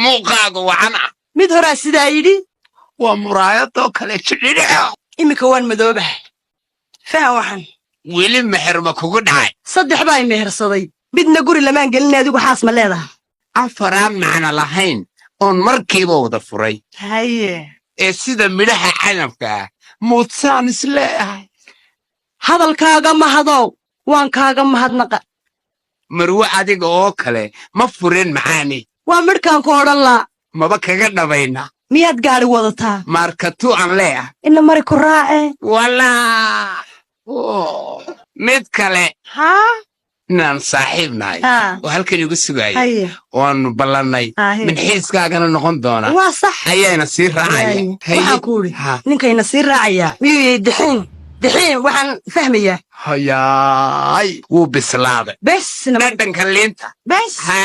Muuqaagu wacana. Mid horaa sidaa yidhi. Waa muraayadoo kale jidhidhico. Iminka waan madoobahay, fahan waxan. Weli meher ma kugu dhacay? Saddex baa i mehersaday, midna guri lamaan gelin. Adigu xaas ma leedahay? Afaraan macno lahayn oon markiiba wada furay. Ee sida midhaha canabka ah muudsaan isleeyahay. Hadalkaaga mahadow, waan kaaga mahadnaqa. Marwe adiga oo kale ma furin, macaani. Waa midhkaan ku odhan laa. Maba kaga dhabayna. Miyaad gaadhi wadataa? Maarkatuu aan leeah. Ina mari ku raace. Walaa. Oh, mid kale. Haa. Inaan saaxiib nahay oo halkan igu sugaya waanu ballannay. Minxiiskaagana noqon doona. Waa sax. Ayaana sii raacaya. Waxaan ku idhi, ninkayna sii raacayaa miyuu yahay dixiin dixiin? Waxaan fahmayaa. Hayaay, wuu bislaaday. Bes. Dhadhanka liinta. Bes. Ha.